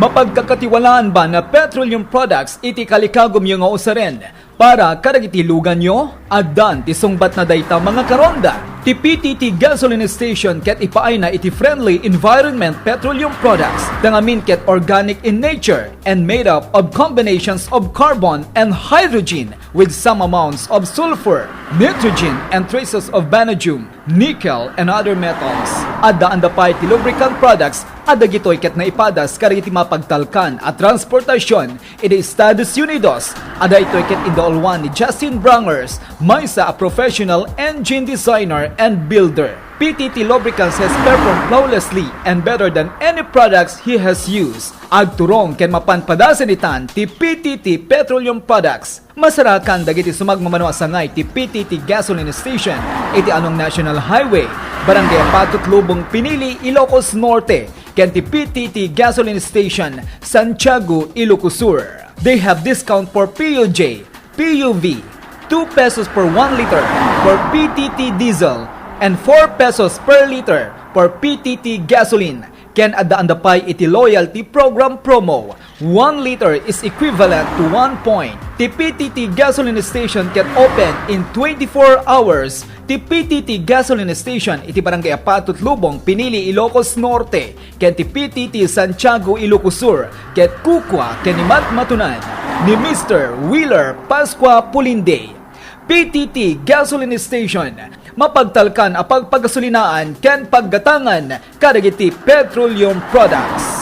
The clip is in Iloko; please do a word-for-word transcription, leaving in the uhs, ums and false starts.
Mapagkakatiwalaan ba na petroleum products iti kalikagumyo nga usaren para kadagiti luganyo? Addan ti sungbatna dayta, mga karonda. Ti P T T gasoline station ket ipaayna iti friendly environment petroleum products, ta ngamin ket organic in nature and made up of combinations of carbon and hydrogen with some amounts of sulfur, nitrogen, and traces of vanadium, nickel, and other metals. Addaanda pay ti lubricant products a dagitoy ket naipadas kadagiti mapagtalkan a transportasion iti Estados Unidos. A daytoy ket indauluan ni Justin Brangers, maysa a professional engine designer and builder. P T T Lubricants has performed flawlessly and better than any products he has used. Agturong ken mapan padasen itan ti P T T Petroleum Products. Masarakan dagiti sumagmamano a sangay ti P T T Gasoline Station iti Anong National Highway, Barangay Apatut Lubong, Pinili, Ilocos Norte, ken ti P T T Gasoline Station, Santiago, Ilocos Sur. They have discount for P U J, P U V, two pesos per one liter for P T T diesel, and four pesos per liter for P T T gasoline. Ken addaanda pay iti loyalty program promo. One liter is equivalent to one point. Ti P T T gasoline station ket open in twenty-four hours. Ti P T T gasoline station iti Barangay Apatut Lubong, Pinili, Ilocos Norte, ken ti P T T Santiago, Ilocos Sur, ket kukua ken imatmatunan ni Mister Wheeler Pascua Pulinde. P T T Gasoline Station, mapagtalkan a pagpagasulinaan ken paggatangan kadagiti petroleum products.